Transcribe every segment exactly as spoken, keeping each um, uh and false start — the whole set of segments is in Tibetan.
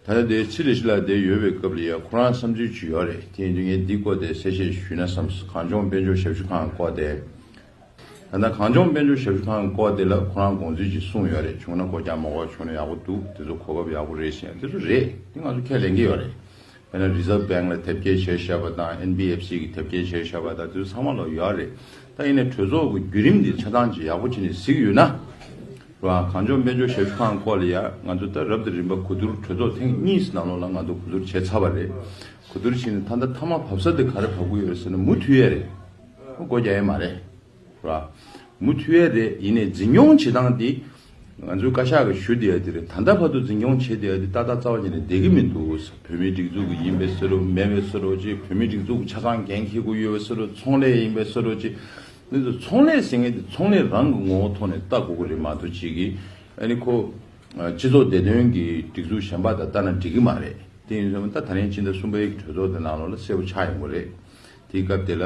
ད་ལྟ་དེ་ཕྱི་ལ་ཕྱི་ལ་དེ་ཡོད་པའི་སྐབས་ལ་ཡ་ཁོ་རང་བསམ་ཚུལ་ཅིག་ཡོད་རེད། དེ་ཡིན་དུས་ངས་འདི་སྐོར་དེ་གསལ་བཤད་ཞུས་ན་བསམས། གངས་ལྗོངས་དཔལ་འབྱོར་ཞབས་ཞུ་ཁང་སྐོར་དེ། ད་ལྟ་གངས་ལྗོངས་དཔལ་འབྱོར་ཞབས་ཞུ་ཁང་སྐོར་དེ་ལ་ཁོ་རང་དགོངས་ཚུལ་ཅིག་གསུངས་ཡོད་རེད། བྱུང་ན་སྒོ་རྒྱག་མ་དགོས་བྱུང་ན་ཡག་པོ་འདུག་དེ་ཚོ་གོ་སྐབས་ཡག་པོ་རེད་ཟེར་ཡ་དེ་ཚོ་རེད། དེ་ང་ཚོ་ཁས་ལེན་གྱི་ཡོད་རེད། དཔེར་ན་Reserve Bank ལ་དེབ་སྐྱེལ་བྱས་བཞག་པ་དང་ཨེན་བྷི་ཨེཕ་སི་གི་དེབ་སྐྱེལ་བྱས་བཞག་པ་དང་དེ་ཚོ་ཚང་མ་ལོག་ཡོད་རེད། ད་ཡིན་ནའི་གྲོས་ཚོགས་ཀྱི་བརྒྱུད་རིམ་འདི་ཆ་ཚང་ཅིག་ཡག་པོ་བྱས་ནས་གཟིགས་ཡོད་ན། རེད་བ། གངས་ལྗོངས་དཔལ་འབྱོར་ཞབས་ཞུ་ཁང་སྐོར་ལ་ཡ་ང་ཚོ་ད་རབ་དང་རིམ་པ་གོ་བསྡུར་གྲོས་ཚོགས་ཐེངས་གཉིས་ནང་ལོགས་ལ་ང་ཚོ་གོ་བསྡུར་བྱས་ཚར་བ་རེད། གོ་བསྡུར་བྱས་ནས་ད་ལྟ་མཐའ་མ་བབས་ས་དེ་ག་རེ་བབས་ཀྱི་ཡོད་རེད་ཟེར་ན་མུ་མཐུད་ཡས་རེད། སྒོ་རྒྱག་ཡས་མ་རེད། ར། མུ་མཐུད་ཡས་རེད། ཡིན་ནའི་འཛིན་སྐྱོང་བྱེད་སྟངས་འདི། ང་ཚོའི་བཀའ་ཤག་གིས་ཞུ་བསྡད་ཡ་དེ་རེད། ད་ལྟ་བར་དུ་འཛིན་སྐྱོང་བྱེད་བསྡད་ཡ་དེ་ཏག་ཏག་རྩ་བ་ཉིད་ནས་བསྡད་ཀྱི་མི་འདུག་བོད་མིའི་སྒྲིག་འཛུགས་ཀྱི་ཡིན་པའི་ཟེར་རོ་མེད་པའི་ཟེར་རོ་ཅིག་བོད་མིའི་སྒྲིག་འཛུགས་ཀྱི་ཆ་ཚང་འགན་འཁྱེར་དགོས་ཡོད་པའི་ཟེར་རོ་ཚོང་ལས་ཡིན་པའི་ཟེར་རོ་ཅིག་འདི་ཚོ་ཚོང་ལས་ཟེར་མཁན་དེ་ཚོང་ལས་རང་གི་ངོ་བོ་ཐོག་ནས་ལྟ་དགོས་ཀྱི་རེད་མ་གཏོགས་ཅིག་གིས་ཨ་ནི་ཁོ། སྤྱི་ཚོགས་བདེ་དོན་གྱི་སྒྲིག་འཛུགས་གཞན་པ་དང་ལྟ་ན་འགྲིག་གི་མ་རེད། དེ་ཡིན་ཙང་ད་ད་རིང་ཕྱི་ཟླ་གསུམ་པའི་གྲོས་ཚོགས་དེ་ནང་ལོགས་ལ་གསལ་པོ་ཆགས་ཡོང་གི་རེད། དེའི་སྐབས་དེ་ལ།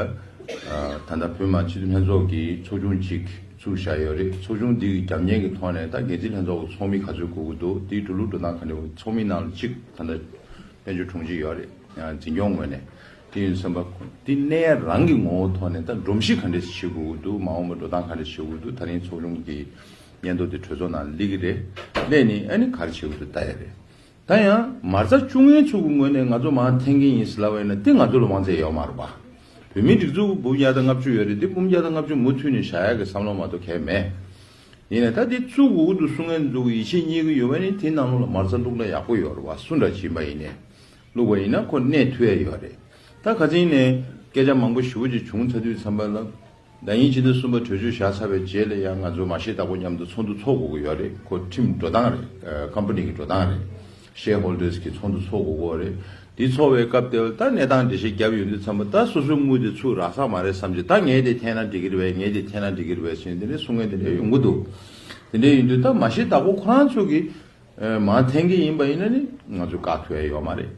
ད་ལྟ་བོད་མི་མང་སྤྱི་འཐུས་ལྷན་ཚོགས་ཀྱིས་ཚོགས་ཆུང་གཅིག་བཙུགས་བཞག་ཡོད་རེད། ཚོགས་ཆུང་འདི་གི་རྒྱབ་གཉེར་གྱི་ཐོག་ནས་ད་འགན་འཛིན་ལྷན་ཚོགས་ཀྱི་ཚོགས་མི་ག་ཚོད་དགོས་ཀྱི་འདུག་དེའི་འགྲོ་ལུགས་འགྲོ་སྟངས་ག་འདྲ། ཚོགས་མི་ནང་ལ་གཅིག་ད་ལྟ་དཔལ་འབྱོར་དྲུང་ཆེ་ཡོད་རེད། འཛིན་སྐྱོང་ངོས་ནས་དེ་ཡིན་བསམ་པ། དེ་གནས་ཡ་རང་གི་ངོ་བོ་ཐོག་ནས་ད་སྒྲོམ་གཞི་ག་འདྲས་བྱེད་དགོས་ཀྱི་འདུག་མ་འོངས་པ་འགྲོ་སྟངས་ག་འདྲས་བྱེད་དགོས་ཀྱི་འདུག་ད་རིང་ཚོགས་ཆུང་གི་སྙན་ཐོ་དེ་གྲོས་ཚོགས་ནང་སླེབས་ཀྱི་རེད། སླེབས་ནས་ཨ་ནི་ག་རེ་བྱེད་དགོས་འདུག་ལྟ་ཡ་རེད། ད་ཡང་མ་རྩ་བཙུགས་མཁན་ཚོ་གི་ངོས་ནས་ང་ཚོ་མར་འཐེན་གྱི་ཡིན་ཟེར་ལབ་པ་ཡིན་ན་དེ་ང་ཚོ་ལ་དབང་ཚད་ཡོད་མ་རེད་པ། བོད་མིའི་སྒྲིག་འཛུགས་འབུམ་བརྒྱ་དང་ལྔ་བཅུ་ཡོད་རེད། དེ་འབུམ་བརྒྱ་དང་ལྔ་བཅུ་མུ་མཐུད་ནས་བཞག་ཡག་གི་བསམ་བློ་མ་གཏོགས་གང་ཡང་མེད། ཡིན་ནའི་ད་དེ་བཙུགས་དགོས་ཀྱི་འདུག་གསུང་མཁན་ཚོ་གི་ཡིད་ཆེས་རྙེད་ཀྱི་ཡོད་པ་ནི་དེ་ནང་ལོགས་ལ་མ་རྩ་བླུགས་ན་ཡག་པོ་ཡོད་རེད་པ། སུ་འདྲ་ཅིག་ཡིན་པ་ཡིན་ནའི། བླུགས་པ་ཡིན་ན་ཁོ་གནས་ཐུབ་ཡ་ཡོད་རེད། ད་ག་ཚོད་ཡིན་ནའི་སྐད་ཆ་མང་པོ་ཞེ་པོ་ཅིག་བྱུང་ཚར་དུས་ཙམ་པ་ལ། ཟླ་ཉིན་ཕྱི་ཟླ་གསུམ་པ་གྲོས་ཆོད་བཞག་ཚར་བའི་རྗེས་ལ་ཡང་ང་ཚོ་མ་ཤི་བདག་པོ་མཉམ་དུ་ཚོགས་འདུ་ཚོགས་དགོས་ཀྱི་ཡོད་རེད། ཁོ་ཁྲིམས་འགྲོ་སྟངས་རེད། ཨ། ཀམ་པ་ནི་གི་འགྲོ་སྟངས་རེད། ཤེར་ཧོལ་ཌར་སི་གི་ཚོགས་འདུ་ཚོགས་དགོས་ཀྱི་རེད། དེ་ཚོགས་པའི་སྐབས་དེར་ད་གནས་སྟངས་འགྲེལ་བཤད་བརྒྱབ་ཡོང་དུས་ཙམ་པ་ད་སོ་སོའི་དངུལ་དེ་ཚུར་རག་ས་མ་རེད་བསམ་གྱི། ད་ངས་དེ་འཐེན་ན་འགྲིག་གི་རེད་པས། ངས་དེ་འཐེན་ན་འགྲིག་གི་རེད་པས་ཟེར་དེ་འདྲའི་གསུང་མཁན་དེ་འདྲ་ཡོང་གི་འདུག་དེ་འདྲ་ཡིན་དུས་ད་མ་ཤི་བདག་པོ་ཁོ་རང་ཚོ་གིས་མར་འཐེན་གྱི་ཡིན་པ་ཡིན་ན་ནི་ང་ཚོ་བཀག་ཐུབ་ཡ་ཡོད་མ་རེད།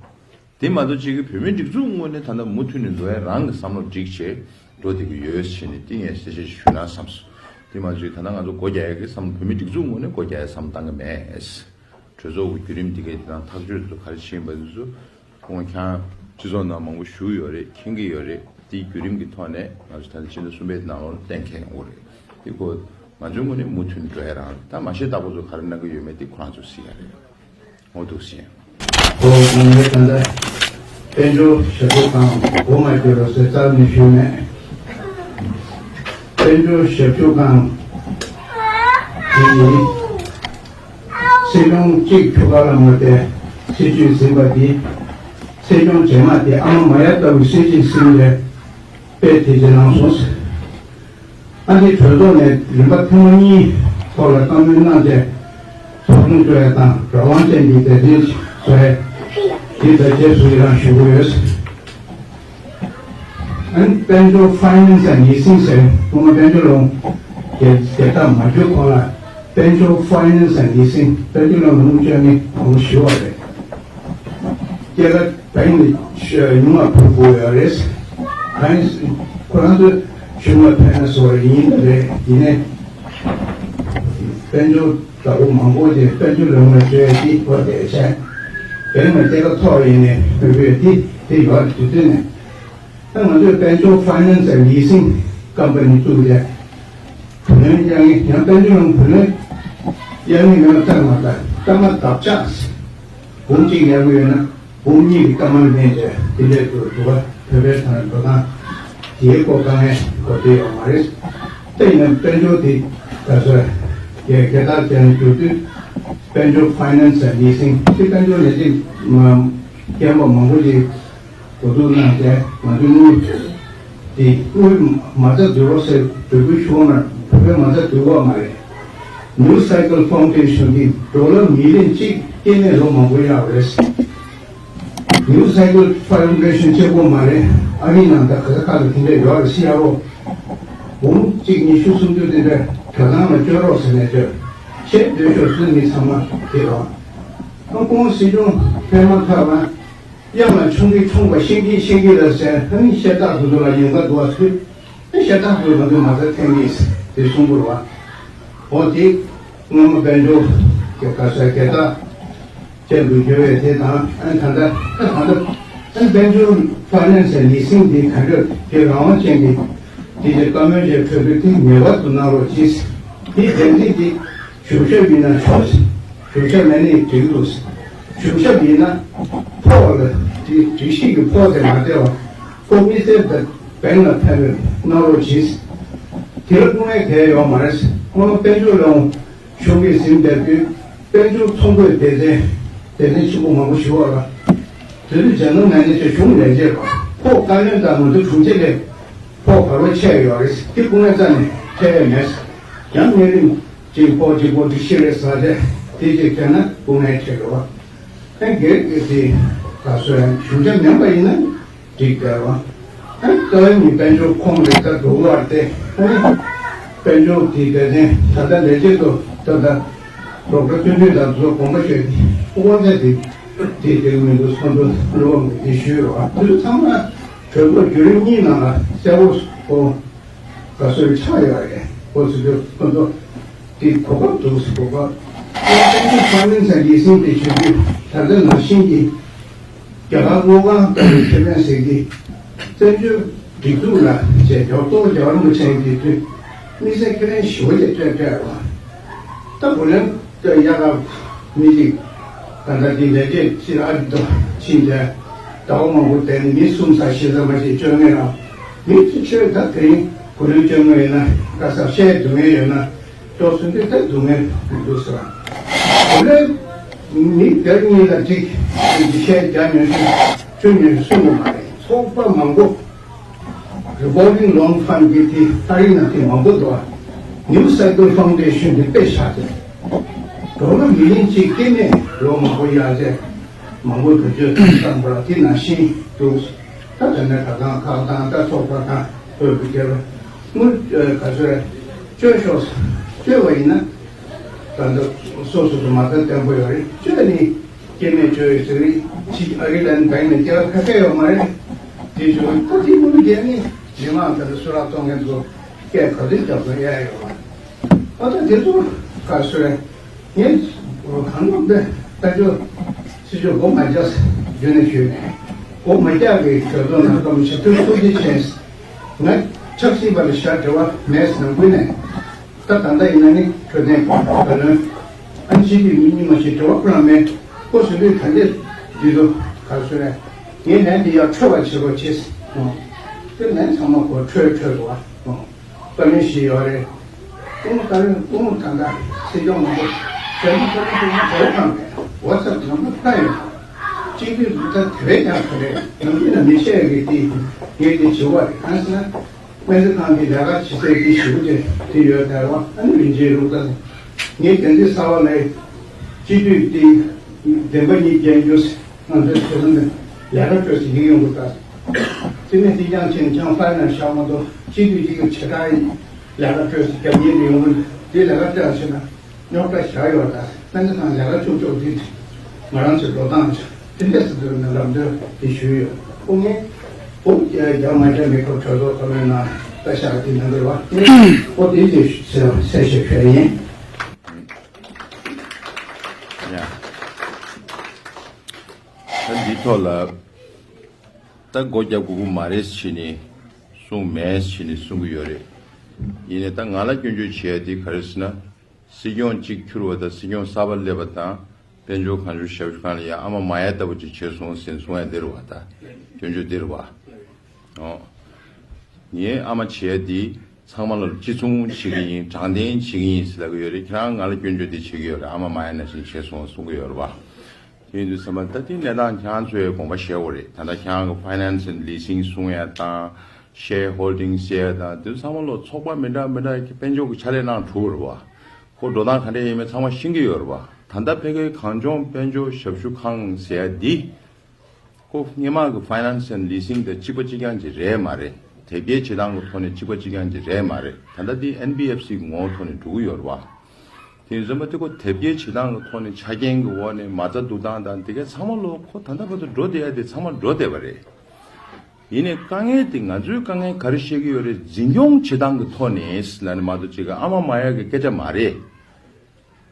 དེ་མ་གཏོགས་གཅིག་གི་བོད་མིའི་སྒྲིག་འཛུགས་ངོས་ནས་ད་ལྟ་མུ་མཐུད་ནས་འགྲོ་ཡ་རང་གི་བསམ་བློ་སྒྲིག་བྱས་འགྲོ་བསྡད་ཀྱི་ཡོད་ཟེར་ནས་དེ་ངས་གསལ་བཤད་ཞུས་ན་བསམས་སོང་། དེ་མ་གཏོགས་ད་ལྟ་ང་ཚོ་སྒོ་རྒྱག་ཡ་གི་བསམ། བོད་མིའི་སྒྲིག་འཛུགས་ངོས་ནས་སྒོ་རྒྱག་ཡ་བསམ་བཏང་གི་མེད། གྲོས་ཚོགས་ཀྱི་བརྒྱུད་རིམ་འདི་གའི་དེ་དང་ཐག་གཅོད་དེ་ཚོ་ག་རེ་བྱས་ཡིན་པ་དེ་ཚོ་ཁོང་ཁྱང་སྤྱི་ཚོགས་ནང་མང་པོ་ཞུགས་ཡོད་རེད། མཁྱེན་གྱི་ཡོད་རེད། དེའི་བརྒྱུད་རིམ་གྱི་ཐོག་ནས་ང་ཚོ་ད་ལྟ་ཕྱི་ཟླ་གསུམ་པའི་ནང་ལོགས་གཏན་འཁེལ་ཡོང་གི་རེད། དེ་ཁོ་ང་ཚོའི་ངོས་ནས་མུ་མཐུད་འགྲོ་ཡ་རང་རེད། ད་མ་ཤི་བདག་པོ་ཚོ་ག་རེ་གནང་གི་ཡོད་མེད་དེ་ཁོ་རང་ཚོས་གཟིགས་ཡ་རེད། འོ་འདུག་ཟེར། ཁོ་ང་ཚོའི་ད་ལྟ་དཔལ་འབྱོར་ཞབས་ཞུ་ཁང་སྒོ་མ་བརྒྱབ་རོགས་ཟེར་རྩ་ནས་ཞུས་མེད། དཔལ་འབྱོར་ཞབས་ཞུ་ཁང་དེ་ཡིན། སྲིད་སྐྱོང་གཅིག་ཆུ་ཁ་ལ་མ་བསྡད། སྲིད་བྱུས་ཟིན་པ་འདི། སྲིད་སྐྱོང་རྗེས་མ་དེ་ཨ་མ་མ་ཡ་ལྟ་བུའི་སྲིད་བྱུས་ཟིན་པའི་དཔེ་དེ་ཅི་གནང་སོང་ཟེར། ཨ་ནི་གྲོས་ཚོགས་ནས་རིམ་པ་ཐེངས་མ་གཉིས་ཐོག་ལ་བཀའ་མོལ་གནང་སྟེ། ཚོགས་ཆུང་བཅོ་ཡ་དང་རང་དབང་ཅན་གྱི་སྡེ་ཚན་ཞིག་བཟོ་ཡ། འདི་ད་རྗེས་སུ་ཡི་རང་ཞུ་གི་ཡོད། ཨ་ནི་དཔལ་འབྱོར་Finance and Leasing ཟེར་སྐུ་ངོ་དཔལ་འབྱོར་བློན་རྒྱལ་རྒྱལ་ཐབས་མ་གྱུར་གོང་ལ་དཔལ་འབྱོར་Finance and Leasing དཔལ་འབྱོར་ལ་དངུལ་བཅོལ་ནི་གོང་ཞུ་བ་རེད། སྐྱེད་ཀ་བེང་ནས་ཉུང་བ་ཕུལ་དགོས་ཡོད་རེད། བེང་ཁོ་རང་ཚོས་གཞུང་ལ་ཕན་ན་བཟོ་བ་ཡིན་རེད། ཡིན་ནའི་དཔལ་འབྱོར་བདག་པོ་མང་པོ་ཅིག་དཔལ་འབྱོར་ལས་ཁུངས་ལ་བཅོལ་ཡ་དེ་ཁོ་དེ་བྱས། བེང་ལ་སྐྱེད་ཀ་མཐོ་བ་ཡིན་ནའི་མི་དགོས་དེ་དེ་ཡོད་རེད། དུས་ཚོད་ནས་ད་ང་ཚོས་དཔལ་འབྱོར་Finance and Leasing Company བཙུགས་ཏེ། བུ་ལོན་གཡར་མཁན་ཡང་དཔལ་འབྱོར་ལམ་བུ་ལོན་གཡར་མཁན་ཡོད་ལྟར་མ་ལྟར་ལྟ་མ་བདག་ཅག་འབུམ་གཅིག་གཡར་མཁན་ཡོད་ན་འབུམ་གཉིས་ཀྱི་ལྟ་མ་ལེན་བྱས་དེ་འདྲས་འདུག་འདུག་བ། བོད་པའི་ཐང་འགྲོ་སྟངས་དེའི་སྐོར་དཀའ་ངལ་གོ་བསྡད་ཡོད་མ་རེད། དེ་ཡིན་ན་དཔལ་འབྱོར་དེ་ད་གཟོད་རྒྱལ་རྒྱལ་དར་ཅན་གྱུར་དུས་དཔལ་འབྱོར་Finance and Leasing དེ་དཔལ་འབྱོར་ལས་སྟེགས་མ་རྒན་པ་མང་པོ་ཞིག་གོ་བསྡུར་གནང་སྟེ་ང་ཚོའི་དངུལ་དེ་དངུལ་མ་རྩ་བསྡུ་རོགས་ཟེར་འབོད་སྐུལ་ཞུ་བ་མ་རེད། བོད་པའི་མ་རྩ་བསྡུ་བ་མ་རེད། New Cycle Foundation གིས་ཌོ་ལར་མི་ལི་ཡོན་གཅིག་སྐྱེད་ནས་ལོ་མང་པོ་ཡག་རེད། New Cycle Foundation གཅིག་པོ་མ་རེད། ཨ་རི་ནང་ད་ག་ས་ག་ལ་དེ་འདྲ་ཡོད་རེད། སི་ཨར་ཨོ་འབུམ་གཅིག་ཉི་ཤུ་སུམ་ཅུ་དེ་འདྲ་གྲྭ་ཚང་ལ་བཅོལ་རོགས་ཟེར་ནས་བཅོལ། ཆེས་འདོད་ཤོག་སུ་མི་ཚང་མ་དེ་རོགས། ཨ་ཁོང་སྲིད་སྐྱོང་ཕེབས་མ་ཐག་ལ། གཡང་ལ་ཆུང་གི་ཆུང་བ་ཤེས་ཀྱི་ཤེས་ཀྱི་ལ་ཟེར། ཨ་ནི་ཤ་སྟག་དེ་ཚོ་ལ་ཡོང་ག་འདུག་བ་ཟེར། ཨ་ཤ་སྟག་དེ་ང་ཚོས་མ་རྩ་འཐེན་གྱིས་དེ་གསུང་དགོས་རེད་བ། འོ་དེ་སྔོན་མ་དཔལ་འབྱོར་གྱི་ག་ས་རྒྱལ་དར་ བསྟན་དུ་གྱུར་བའི་དེ་དང་ཨ་ད་ལྟ་ད་ད་ལྟ་ཨ་དཔལ་འབྱོར་ཕ་ནན་སའི་ལི་སིང་འདི་ག་འདྲ་གི་རང་དབང་ཅན་གྱི་དེ་གྱི་བཀའ་མོལ་བཅས་འཕྲོད་དུ་དེ་ངེས་པར་དུ་གནང་རོགས་གྱིས། དེ་དེ་འདི་དེ་གཞུང་ཞབས་ཡིན་ན་ཆོག་གཞུང་ཞབས་མེད་ནི་འགྲིག་འདུག་གཞུང་ཞབས་ཡིན་ན་ཕོགས་ལ་དེ་སྒྲིག་གཞི་གི་ཕོགས་དེ་མ་སྤྲད་པ་ཁོ་མི་སེར་དང་བེང་ལ་ཕན་པའི་གནང་རོགས་གྱིས། དེ་ལ་སྐུ་ངལ་གལ་ཡོད་མ་རེད། སྔོན་མ་དཔལ་འབྱོར་ལས་གཞུང་གིས་ཟིན་བསྡད་དུས་དཔལ་འབྱོར་ཚོང་སྡེའི་སྡེ་ཚན་སྡེ་ཚན་ཆེན་པོ་མང་པོ་ཞིག་ཡོད་ལ། དེ་དུས་རྒྱ་ནག་ནང་ནས་ཀྱི་གཞུང་ལས་བྱེད་པ་ཕོགས་བཀའ་བློན་དང་ང་ཚོ་དྲུང་ཆེ་ལས་ཕོགས་ག་རོ་ཆད་ཡོད་རེད། དེ་སྐུ་ངལ་རྩ་ནས་འཕྲད་ཡས་མེད། ཡང་གནས་རིམ་གཅིག་ཕོགས་གཅིག་པོ་འགྲིག་ཤེས་རེད་ཟ་བྱས་དེ་གཅིག་བྱས་ན་སྐུ་ངལ་འཕྲད་ཡོད་བ། ཨ་སྒེར་གྱི་དེ་ག་སོ་ཡང་གཞུང་ཆ་མིན་པ་ཡིན་ན། འགྲིག་དགོས་པ། ཨ་ཏོའི་ནི་དཔལ་འབྱོར་ཁོངས་རེ་ད་འགྲོ་བར་ཏེ། ཨ་ནི་དཔལ་འབྱོར་དེའི་སྡེ་ཚན་ད་ལྟ་ལས་བྱེད་དུ་ད་ལྟ་ཌོག་ཊར་བསྟན་འཛིན་དང་དུ་དགོངས་པ་བཞེས་ཏེ་དབང་ཆ་དེ་དེ་དེ་མི་འདུག་སོང་དུ་བློ་འདི་ཞུས་རོགས། དེ་ཚོ་ཚང་མ་གྲོས་ཚོགས་བརྒྱུད་རིམ་གཉིས་ནང་ལ་གསལ་པོ་གོ་ག་སོའི་ཆགས་ཡོད་རེད། ཁོ་ཚོ་ཚོ་ཁོ་ཚོ་དེ་གོ་སྐབས་འདུག་གོ་སྐབས། དཔལ་འབྱོར་ཕ་ནན་སའི་ལི་སིང་དེ་བྱེད་དུས་ད་ལྟ་ནང་བཞིན་གྱི། རྒྱ་གར་དངུལ་ཁང་ལྟ་བུའི་ཁེ་ཕན་ཟེར་གྱི། བཙན་བྱོལ་སྒྲིག་འཛུགས་ལ་བྱས་རྒྱ་གར་གཙོ་བོ་རྒྱལ་བ་རིན་པོ་ཆེ་ཡིན་པའི་དུས་དམིགས་བསལ་ཁེ་ཕན་ཞེ་པོ་ཅིག་སྤྲད་སྤྲད་པ། ད་བུ་ལོན་སྤྲད་ཡག་ག་མི་གཅིག་ད་ལྟ་འདི་ལས་བྱེད་ཕྱིར་ཨ་རི་ཏུ་ཕྱིན་ཏེ་ཟླ་བ་མང་པོ་བསྡད་ནས་མི་གསུམ་ཙམ་བཞི་ཙམ་མ་ཞིག་བཅོ་ལྔ་རང་མི་གཅིག་ཤོས་ད་དེ་རིང་བུ་ལོན་བཅོ་ལྔ་ཡོད་ན་ག་ས་བཤད་སྡུག་བསྔལ་ཡོད་ན། ལྟོ་ཟིན་དུས་ད་སྡུག་བསྔལ་མི་འདུག་ཟེར་བ། དེ་ལས་མི་སྒེར་གཉིས་ལ་གཅིག་གཅིག་གིས་བཤད་རྒྱག་ཉོན་ཆུ་ཆུ་ཉོན་གསུང་གི་མ་རེད། ཚོགས་པ་མང་པོ་Revolving Loan Fund་གི་དེ་ཨ་རི་ནང་དེ་མང་པོ་འདུག་ཨ། New Cycle Foundation་དེ་དཔེ་བཞག་དེ་ཌོ་ལར་མི་ལི་ཡོན་གཅིག་སྐྱེད་མེད་ལོ་མང་པོ་གཡར་རྗེས་མང་པོ་བེད་སྤྱོད་བཏང་པ་དེ་ནང་བཞིན་འདུག་ད་དེ་ནས་ཁ་སང་ཁག་དང་ད་ཚོགས་པ་དང་བོད་ཀྱི་སྒེར་དངུལ་ག་ཚོད་བཅོལ་ཤོག་བཅོལ་བ་ཡིན་ན། ད་ལྟ་སོ་སོ་སོ་མ་ལྟ་བརྟན་པོ་ཡོད་རེད། བཅོས་ནི་སྐྱེད་མེད་བཅོས་ཡོད་ཟེར་རེད། ཕྱི་ཨ་རི་ལན་བེང་ནས་སྐྱེ་བ་ཁ་ཁ་ཡོད་མ་རེད། དེ་བྱུང་ད་དེ་མུ་རྒྱལ་ནི་མི་མང་དེ་ཚོ་སུ་རག་གཏོང་མཁན་ཚོ་སྐད་ག་དུས་རྒྱབ་ཏུ་གཡར་ཡོད་མ་རེད། ཨ་ད་དེ་ཚོ་ག་སུ་རེད། ངས་གང་ལོག་འདི་ལྟ་རྒྱུ་སྲིད་ཇུས་སྒོ་མ་རྒྱག་རྒྱུ་ནས་ཞུས་ནས་སྒོ་མ་རྒྱག་གི་གྲོས་ཚོགས་ནང་སྐབས་ཞབས་ཏུ་ཐུགས་རྗེ་ཆེ། ང་ཆབ་སྲིད་པ་ལ་ཞག་འབྲེལ་བ་མེད་ཟེར་ན་ཀུན་ནས། ད་ད་ལྟ་ཡིན་ན་ནི་འཕྲོད་བསྟེན་བཀའ་བློན་ཨ་ནི་སྤྱི་འཐུས་མི་གཉིས་མ་ཞིག་འབྲེལ་བ་ཁོ་རང་མེད། ཁོ་ཟེར་དུས་ད་འདིར་འདི་ཚོ་ག་སོ་རེད། ངས་ལན་འདི་ཡར་འཕྲོད་པ་བྱེད་རོགས་བྱེད། དེ་ལན་ཚང་མ་གོ་འཕྲོད་འཕྲོད་རོགས། བཀའ་བློན་ཞིག་ཡོད་རེད། སྐུ་ངོ་བཀའ་བློན་སྐུ་ངོ་ད་ལྟ་སྲིད་སྐྱོང་མང་པོ་རྒྱ་ནག་བཀའ་བློན་སྐུ་ངོ་འབྲེལ་བ་ཁང་རེད། ཝ་ཚབ་ནང་པ་ལྟ་ཡོད། སྤྱི་འཐུས་ལུགས་ད་དེ་བས་ཀྱང་ག་རེད། ནམ་རྒྱུན་ལ་མི་བཤད་ཀྱི་དེ་ངས་དེ་བྱེད་པ་རེད། གང་ཟེར་ན། སྨན་རྩིས་ཁང་གི་ལས་ཀ་བྱེད་སའི་དེ་ཞུ་རྒྱུ་དེ་ཡོད་དར་བ་ཨ་ནི་རིན་ཆེན་ལུགས་ད། ངས་དེ་འདྲའི་གསར་བ་ལས་སྤྱི་འཐུས་དེ་བདེན་པ་ཉིད་རྒྱན་རྒྱུ་ང་ཚོའི་ཚོ་ལ་ནས་ལས་ཀ་སྤྲོད་ཟིན་གྱི་ཡོང་གི་ད། དེ་ནས་དེ་ཀྱང་ཆེན་ཀྱང་ཕར་ནས་བཞག་མ་གཏོགས་སྤྱི་འཐུས་དེ་གི་བྱེ་བྲག་ཡིན་ལས་ཀ་སྤྲོད་ཟིན་རྒྱབ་ཉེས་ཀྱི་ཡོང་གི་དེ་ལས་ཀ་སྤྲད་ཟིན་ན། རྙོག་དྲ་བཞག་ཡོད་ད། སྨན་རྩིས་ཁང་ལས་ཀ་བཅུག་བཅུག་འདི་ང་རང་ཚོའི་འགྲོ་སྟངས་དེ་འདྲས་སུ་འདུག་ན་ལམ་སྟོན་དེ་ཞུས་ཡོད། ཨོ་ངས་ཨོ་རྒྱ་མ་རྒྱ་མི་ཁོ་གྲོས་ཚོགས་ཚོགས་མི་ནང་ལྟ་བཞག་དེ་མི་འདུག་བ། ཨོ་དེ་ཅིག་གསལ་བཤད་ཞུ་ཡིན། ཡ། ད་འདི་ཐོག་ལ་ད་སྒོ་རྒྱབ་དགོས་ཀྱི་མ་རེད་ཟེར་ནས་གསུངས་མེད་ཟེར་ནས་གསུང་གི་ཡོད་རེད། ཡིན་ནའི་ད་ང་ལ་སྐྱོན་བརྗོད་བྱེད་ཡ་དེ་ག་རེ་ཟེར་ན། སྲིད་སྐྱོང་གཅིག་འཁྱུར་བ་དང་སྲིད་སྐྱོང་གསར་པ་སླེབས་པ་དང་དཔལ་འབྱོར་གང་བྱུང་ཞབས་ཞུ་ཁང་ལ་ཡ་ཨ་མ་མ་ཡ་ལྟ་བུ་ཅིག་བྱས་སོང་ཟེར་གསུང་ཡ་འདིར་བ་ད་སྐྱོན་བརྗོད་འདིར་བ། ཨོ། ངའི་ཨ་མ་བྱས་འདི་ཚང་མ་ལ་གཅིག་མཚུངས་བྱེད་ཀྱི་ཡིན། དྲང་བདེན་བྱེད་ཀྱི་ཡིན་ཟེར་ལབ་ཀྱི་ཡོད་རེད། ཁྱེད་རང་ང་ལ་སྐྱོན་བརྗོད་འདི་བྱེད་ཀྱི་ཡོད་རེད། ཨ་མ་མ་ཡ་ནང་བཞིན་བྱས་སོང་གསུང་གི་ཡོད་རེད་བ། དེ་ཡིན་དུས་ཚང་མ་ད་ལྟའི་གནས་སྟངས་ཁྱེད་རང་ཚོས་དགོངས་པ་བཞེས་དགོས་རེད། ད་ལྟ་ཁྱེད་རང་གི་finance and leasing་གསུང་ཡ་དང་share holding་ཟེར་ཡ་དང་དེ་ཚོ་ཚང་མ་ལོ་ཚོགས་པ་མི་འདྲ་མི་འདྲ་གི་དཔལ་འབྱོར་གྱི་ཕྱག་ལས་གནང་གྲུབ་རེད་བ། ཁོ་འགྲོ་སྟངས་ག་འདྲ་ཡིན་མིན་ཚང་མ་ཤེས་ཀྱི་ཡོད་རེད་བ། ད་ལྟ་ཕ་གིའི་གངས་ལྗོངས་དཔལ་འབྱོར་ཞབས་ཞུ་ཁང་ཟེར་ཡ་འདི་ཁོ་སྔོན་མ་གི་finance and leasing་དང་གཅིག་པ་གཅིག་རྐྱང་ཅིག་རེད་མ་རེད། དེབ་སྐྱེལ་བྱེད་སྟངས་ཀྱི་ཐོག་ནས་གཅིག་པ་གཅིག་རྐྱང་ཅིག་རེད་མ་རེད། ད་ལྟ་འདི་ཨེན་བི་ཨེཕ་སི་གི་ངོ་བོ་ཐོག་ནས་འགྲོ་གི་ཡོད་རེད་བ། དེ་ཡིན་ཙང་མ་དེ་ཁོ་དེབ་སྐྱེལ་བྱེད་སྟངས་ཀྱི་ཐོག་ནས་ཆ་རྐྱེན་གྱི་འོག་ནས་མ་རྩ་བསྡུ་སྟངས་དང་དེ་གའི་ཚང་མ་ལོ་ཁོ་ད་ལྟ་བར་དུ་འགྲོ་བསྡད་ཡ་དེ་ཚང་མ་འགྲོ་བསྡད་པ་རེད། ཡིན་ནའི་དཀའ་ངལ་དེ་ང་ཚོའི་དཀའ་ངལ་ག་རེ་བཤད་ཀྱི་ཡོད་རེད། འཛིན་སྐྱོང་བྱེད་སྟངས་ཀྱི་ཐོག་ནས་ལ་ནི་མ་གཏོགས་ཅིག་གི་ཨ་མ་མ་ཡ་གི་སྐད་ཆ་མ་རེད།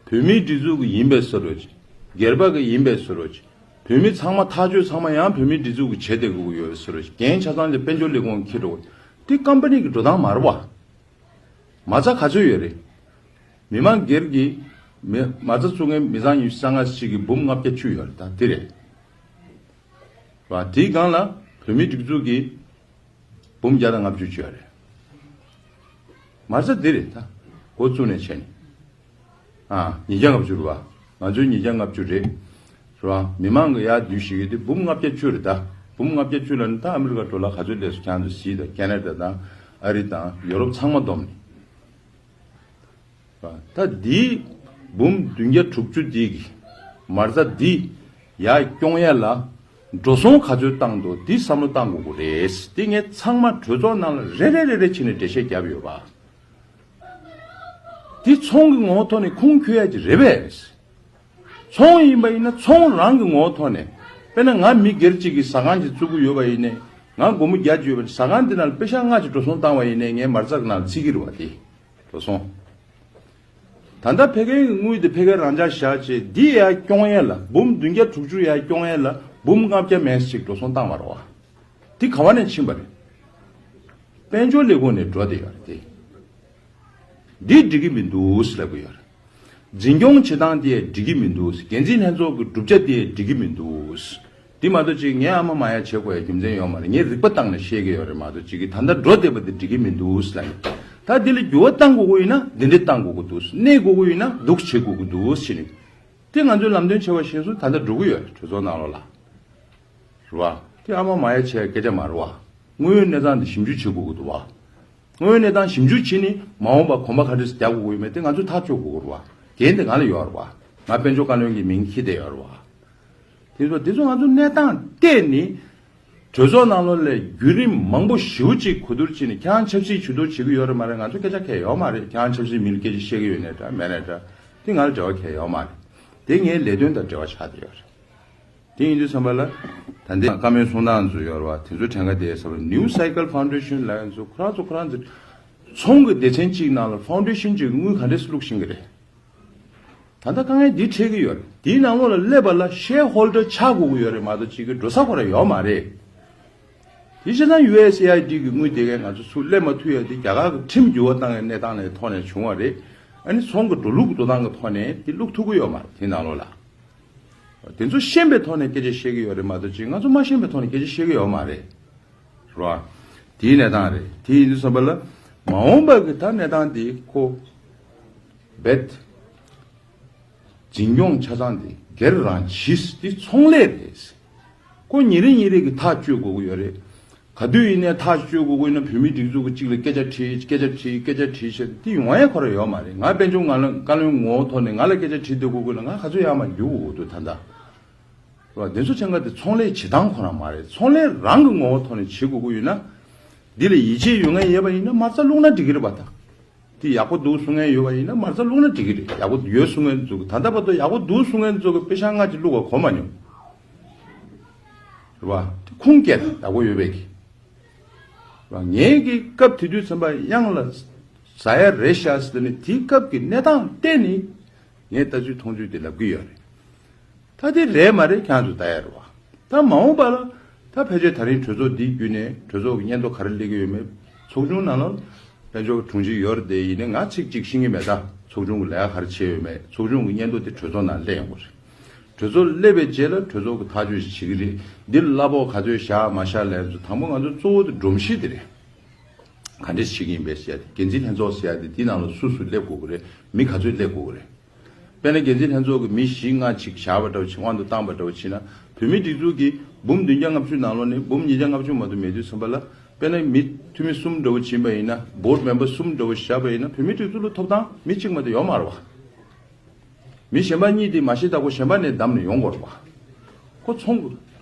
བོད་མིའི་སྒྲིག་འཛུགས་ཀྱི་ཡིན་པའི་བཟོ་འདྲ་ཅིག་སྒེར་པ་གི་ཡིན་པའི་ཟེར་རོ། བོད་མི་ཚང་མ་ཐག་གཅོད་ཚང་མ་ཡང་བོད་མིའི་སྒྲིག་འཛུགས་ཀྱི་བྱེད་བསྡད་དགོས་ཀྱི་ཡོད་ཟེར་རོ། འགན་ཆ་ཚང་ལ་དཔལ་འབྱོར་ལས་ཁུངས་འཁྱེར་འགྲོ། དེ་ཀམ་པ་ནི་གི་འགྲོ་སྟངས་མ་རེད་བ། མ་རྩ་ག་ཚོད་ཡོད་རེད། མི་མང་སྒེར་གྱི་མི་མ་རྩ་བཙུགས་མཁན་མི་ཚང་ཉི་ཤུ་རྩ་ལྔ་ཞིག་གི་འབུམ་ལྔ་བརྒྱ་བཅུ་ཡོད་རེད། ད་དེ་རེད་བ། དེའི་སྒང་ལ་བོད་མིའི་སྒྲིག་འཛུགས་ཀྱི་འབུམ་བརྒྱ་དང་ལྔ་བཅུ་བཅུ་ཡོད་རེད། མ་རྩ་འདི་རེད་ད། འགོ་བཙུགས་ནས་བྱས་ནས། ཨ། ཉིས་བརྒྱ་ལྔ་བཅུ་རེད་བ། ང་ཚོའི་ཉིས་བརྒྱ་ལྔ་བཅུ་རེད། རེད་བ། མི་མང་གི་ཡར་བསྡུས་ཤིག་གི་དེ་འབུམ་ལྔ་བརྒྱ་བཅུ་རེད་ད། འབུམ་ལྔ་བརྒྱ་བཅུ་ལ་ནི་ད་ཨ་མི་རི་ཀ་འགྲོ་ལ་ག་ཚོད་སླེབས་སོང་ཁྱེད་ཚོ་གཟིགས་དང་། ཁེ་ན་ཌ་དང་ཨ་རི་དང་ཡོ་རོབ་ཚང་མ་བསྡོམས་ནས། ད་འདིའི་འབུམ་བདུན་བརྒྱ་དྲུག་ཅུ་འདི་གི་མ་རྩ་འདི་ཡར་སྐྱོང་ཡས་ལ་འགྲོ་སོང་ག་ཚོད་བཏང་འདུག་འདི་བསམ་བློ་བཏང་དགོས་ཀྱི་རེད། འདི་ངས་ཚང་མ་གྲོས་ཚོགས་ནང་ལ་རེ་རེ་རེ་རེ་བྱས་ནས་འགྲེལ་བཤད་བརྒྱབ་ཡོད་པ། འདི་ཚོང་གི་ངོ་བོ་ཐོག་ནས་ཁུངས་འཁྱོལ་ཡས་ཀྱི་རེད་པས། ཚོང་ཡིན་པ་ཡིན་ན་ཚོང་རང་གི་ངོ་བོ་ཐོག་ནས། དཔེར་ན་ང་མི་སྒེར་གཅིག་གིས་ཟ་ཁང་ཅིག་བཙུགས་ཀྱི་ཡོད་པ་ཡིན་ནའི། ང་སྒོར་མོ་བརྒྱ་ཅིག་ཡོད་པ་ཟ་ཁང་འདི་ནང་ལ་པེ་ཤག་ལྔ་ཅིག་འགྲོ་སོང་བཏང་བ་ཡིན་ནའི་ངའི་མ་རྩ་ནང་ལ་བརྩི་གི་རེད་བ། དེ་འགྲོ་སོང་། ད་ལྟ་ཕ་གིའི་དངུལ་དེ་ཕ་གིར་རང་འཇགས་བཞག་བྱས་འདི་ཡར་སྐྱོང་ཡས་ལ་འབུམ་བདུན་བརྒྱ་དྲུག་ཅུ་ཡར་སྐྱོང་ཡས་ལ་འབུམ་ལྔ་བརྒྱ་མན་ཞིག་འགྲོ་སོང་བཏང་བ་རེད་བ། འདི་ག་བ་ནས་ཕྱིན་པ་རེད། དཔལ་འབྱོར་ལས་ཁུངས་ནས་འགྲོ་བསྡད་ཡོད་རེད་དེ། འདི་འགྲིག་གི་མི་འདུག་ལབ་གི་ཡོད་རེད། འཛིན་སྐྱོང་བྱེད་སྟངས་དེ་འགྲིག་གི་མི་འདུག་འགན་འཛིན་ལྷན་ཚོགས་ཀྱི་གྲུབ་ཆ་དེ་འགྲིག་གི་མི་འདུག་འདི་མ་གཏོགས་ཅིག་ངས་ཨ་མ་མ་ཡ་བྱེད་དགོས་ཡ་རྒྱུ་མཚན་ཡོད་མ་རེད། ངས་རིག་པ་བཏང་ནས་བཤད་ཀྱི་ཡོད་རེད་མ་གཏོགས་ཅིག་གི་ད་ལྟ་འགྲོ་བསྡད་པ་དེ་འགྲིག་གི་མི་འདུག་ལབ་ནས། ད་འདི་ལ་འགྱུར་བ་གཏང་དགོས་ཀྱི་ཡིན་ན་འདི་འདྲ་གཏང་དགོས་ཀྱི་འདུག་གནས་དགོས་ཀྱི་ཡིན་ན་འདུག་བྱེད་དགོས་ཀྱི་འདུག་ཟེར་ནས། དེ་ང་ཚོས་ལམ་སྟོན་བྱས་པ་བཞིན་སུ་ད་ལྟ་འགྲོ་གི་ཡོད་རེད་གྲོས་ཚོགས་ནང་ལོགས་ལ། རེད་བ། དེ་ཨ་མ་མ་ཡ་བྱས་སྐད་ཆ་མ་རེད་བ། དངོས་ཡོད་གནས་སྟངས་འདི་ཞིབ་འཇུག་བྱེད་དགོས་ཀྱི་འདུག་བ། དངོས་ཡོད་གནས་སྟངས་ཞིབ་འཇུག་བྱས་ནས་མ་འོངས་པ་གོམ་པ་ག་འདྲས་རྒྱག་དགོས་ཀྱི་ཡོད་མེད་དེ་ང་ཚོས་ཐག་གཅོད་དགོས་ཀྱི་རེད་བ། འགན་དེ་ང་ལ་ཡོད་རེད་བ། ང་དཔལ་འབྱོར་བཀའ་བློན་གྱི་མིང་འཁྱེར་བསྡད་ཡོད་རེད་བ། དེ་ཚོ་དེ་ཚོ་ང་ཚོ་གནས་སྟངས་བལྟས་ནས། གྲོས་ཚོགས་ནང་ལོགས་ལ་བརྒྱུད་རིམ་མང་པོ་ཞེ་པོ་ཅིག་གོ་བསྡུར་བྱས་ནས་ཁྱེད་རང་ཆབ་སྲིད་ཇུས་གཏོགས་བྱེད་ཀྱི་ཡོད་རེད་མ་རེད། ང་ཚོ་སྐད་ཆ་གང་ཡང་ཡོད་མ་རེད། ཁྱེད་རང་ཆབ་སྲིད་མི་ལ་སྐད་ཆ་བཤད་ཀྱི་ཡོད་ནའི་འདྲ་མེད་ནའི་འདྲ། དེ་ང་ལ་འབྲེལ་བ་གང་ཡང་ཡོད་མ་རེད། དེ་ངའི་ལས་དོན་དང་འབྲེལ་བ་ཆགས་བསྡད་ཡོད་རེད། དེ་ཡིན་དུས་ཙམ་པ་ལ། ད་ལྟའི་བཀའ་མོལ་གསུང་སྟངས་ཚོ་ཡོད་རེད་བ། དེ་ཚོ་དྲན་ག་བསྡད་ཡོད་ས་རེད། New Cycle Foundation ལབ་ཡ་ཚོ་ཁོ་རང་ཚོ་ཁོ་རང་ཚོ། ཚོང་གི་སྡེ་ཚན་གཅིག་ནང་ལ་ཕའུན་ཌེ་ཤན་གཅིག་དངུལ་ག་འདྲས་སེ་བླུགས་བཞིན་གི་རེད། ད་ལྟ་དཀའ་ངལ་འདི་འཕྲད་ཀྱི་ཡོད་རེད། དེའི་ནང་ལོགས་ལ་སླེབས་པ་ལ་ཤེར་ཧོལ་ཌར་ཆགས་དགོས་ཀྱི་ཡོད་རེད་མ་གཏོགས་གཅིག་གི་འགྲོ་ས་ཁོ་རང་ཡོད་མ་རེད། དེ་བྱས་ཙང་ཡུ་ཨེས་ཨེ་ཨའི་ཌི་གི་དངུལ་དེ་གས་ང་ཚོ་ཚུར་སླེབས་མ་ཐུབ་ཡ་དེ་རྒྱ་གར་གྱི་ཁྲིམས་འགྱུར་བ་བཏང་ཡའི་གནས་སྟངས་ལ་ཐོག་ནས་བྱུང་བ་རེད། ཨ་ནི་ཚོང་གི་འགྲོ་ལུགས་འགྲོ་སྟངས་ཀྱི་ཐོག་ནས་དེ་བླུགས་ཐུབ་ཀྱི་ཡོད་མ་རེད་དེའི་ནང་ལོགས་ལ། དེ་ཚོ་ཤེས་པའི་ཐོག་ནས་སྐད་ཆ་བཤད་ཀྱི་ཡོད་རེད་མ་གཏོགས་ཅིག་ང་ཚོ་མ་ཤེས་པའི་ཐོག་ནས་སྐད་ཆ་བཤད་ཀྱི་ཡོད་མ་རེད། རེད་བ། དེའི་གནས་སྟངས་རེད། དེ་ཡིན་དུས་ཙམ་པ་ལ་མ་འོངས་པ་གི་ད་གནས་སྟངས་དེ་ཁོ་རྦད་འཛིན་སྐྱོང་ཆ་ཚང་དེ་སྒེར་རང་གིས་དེ་ཚོང་ལས་རེད། ཁོ་ཉིན་རེ་ཉིན་རེ་གི་ཐག་གཅོད་དགོས་ཀྱི་ཡོད་རེད། ག་དུས་ཡིན་ནའི་ཐག་གཅོད་དགོས་ཀྱི་ཡིན་ན་བོད་མིའི་སྒྲིག་འཛུགས་ཀྱི་གཅིག་ལ་སྐད་ཆ་དྲིས་སྐད་ཆ་དྲིས་སྐད་ཆ་དྲིས་བྱས་དེ་ཡོང་ཡ་ཁོ་རང་ཡོད་མ་རེད། ང་དཔལ་འབྱོར་ང་ལ་བཀའ་བློན་ངོ་བོ་ཐོག་ནས་ང་ལ་སྐད་ཆ་དྲིས་བསྡད་དགོས་ཀྱི་ན་ང་ག་ཚོད་ཡར་མར་རྒྱུག་དགོས་ཀྱི་འདུག་ད་ལྟ། རེད་བ། དེ་ཚོ་ཆེན་ཁ་དེ་ཚོང་ལས་བྱེད་སྟངས་ཁོ་རང་མ་རེད། ཚོང་ལས་རང་གི་ངོ་བོ་ཐོག་ནས་བྱེད་དགོས་ཀྱི་ཡོད་ན། འདི་ལ་ཡིད་ཆེས་ཡོད་མཁན་ཡོད་པ་ཡིན་ན་མ་རྩ་བླུགས་ན་འགྲིག་གི་རེད་པ་ད། དེ་ཡག་པོ་འདུག་གསུང་མཁན་ཡོད་པ་ཡིན་ན་མ་རྩ་བླུགས་ན་འགྲིག་གི་རེད། ཡག་པོ་ཡོད་གསུང་མཁན་ཚོ་གི་ད་ལྟ་བར་དུ་ཡག་པོ་འདུག་གསུང་མཁན་ཚོ་གི་པེ་ཤག་ལྔ་ཅིག་བླུགས་པ་གོ་མ་མྱོང་། རེད་བ། དེ་ཁུངས་སྐྱེལ་ཡག་པོ་ཡོད་པའི་གི། རེད་བ། ངས་གི་སྐབས་དེ་དུས་ཚན་པ་གཡང་ལ་ཟ་ཡ་རེད་ཤག་ཟེར་ནས་དེའི་སྐབས་ཀྱི་གནས་སྟངས་བལྟས་ནས་ངས་ལྟ་ཚུལ་མཐོང་ཚུལ་དེ་ལབ་གི་ཡོད་རེད། ད་དེ་རེད་མ་རེད་ཁྱེད་ཚོ་ལྟ་ཡ་རེད་བ། ད་མ་འོངས་པ་ལ་ད་ཕལ་ཆེར་ད་རིང་གྲོས་ཚོགས་འདི་བརྒྱུད་ནས་གྲོས་ཚོགས་ཀྱི་སྙན་ཐོ་ག་རེ་སླེབས་ཀྱི་ཡོད་མེད། ཚོགས་ཆུང་ནང་ལ་དཔལ་འབྱོར་དྲུང་ཆེ་ཡོད་རེད་དེ་ཡིན་ནའི་ང་ཚིག་གཅིག་ཤེས་ཀྱི་མེད། ད་ཚོགས་ཆུང་གི་ལས་ཀ་ག་རེ་བྱས་ཡོད་མེད། ཚོགས་ཆུང་གི་སྙན་ཐོ་དེ་གྲོས་ཚོགས་ནང་སླེབས་ཡོང་གི་རེད། གྲོས་ཚོགས་སླེབས་པའི་རྗེས་ལ་གྲོས་ཚོགས་ཀྱི་ཐག་གཅོད་ཞིག་བྱེད་ཀྱི་རེད། འདི་ལ་གླ་ཕོགས་ག་ཚོད་བཞག་མ་བཞག་ལབ་ཚོ་དང་པོ་ང་ཚོ་གཙོ་བོ་དེ་སྒྲོམ་གཞི་དེ་རེད། ག་འདྲས་བྱེད་ཀྱི་ཡིན་པས་ཟེར་ཡ་དེ་འགན་འཛིན་ལྷན་ཚོགས་ཟེར་ཡ་དེ་དེའི་ནང་ལ་སུ་སུ་སླེབས་དགོས་ཀྱི་རེད། མི་ག་ཚོད་སླེབས་དགོས་ཀྱི་རེད། དཔེར་ན་འགན་འཛིན་ལྷན་ཚོགས་ཀྱི་མི་བཞི་ལྔ་ཅིག་བཞག་པ་འདྲ་བོ་ཅིག་དབང་དུ་བཏང་པ་འདྲ་བོ་བྱས་ན་བོད་མིའི་སྒྲིག་འཛུགས་ཀྱི་འབུམ་བདུན་བརྒྱ་ལྔ་བཅུ་ནང་ལོགས་ནས་འབུམ་ཉིས་བརྒྱ་ལྔ་བཅུ་མ་གཏོགས་མེད་དུས་ཙམ་པ་ལ། དཔེར་ན་མི་འཐུས་མི་གསུམ་འདྲ་བོ་ཕྱིན་པ་ཡིན་ན་བྷོ་ཌི་མེམ་བར་གསུམ་འདྲ་བོ་བཞག་པ་ཡིན་ན་བོད་མིའི་སྒྲིག་འཛུགས་ལ་ཐོབ་ཐང་མི་གཅིག་མ་གཏོགས་ཡོད་མ་རེད་བ། མི་གཞན་པ་གཉིས་དེ་མ་གཞི་བདག་པོ་གཞན་པ་ནས་བདམས་ནས་ཡོང་དགོས་རེད་བ། ཁོ་ཚོང་གི་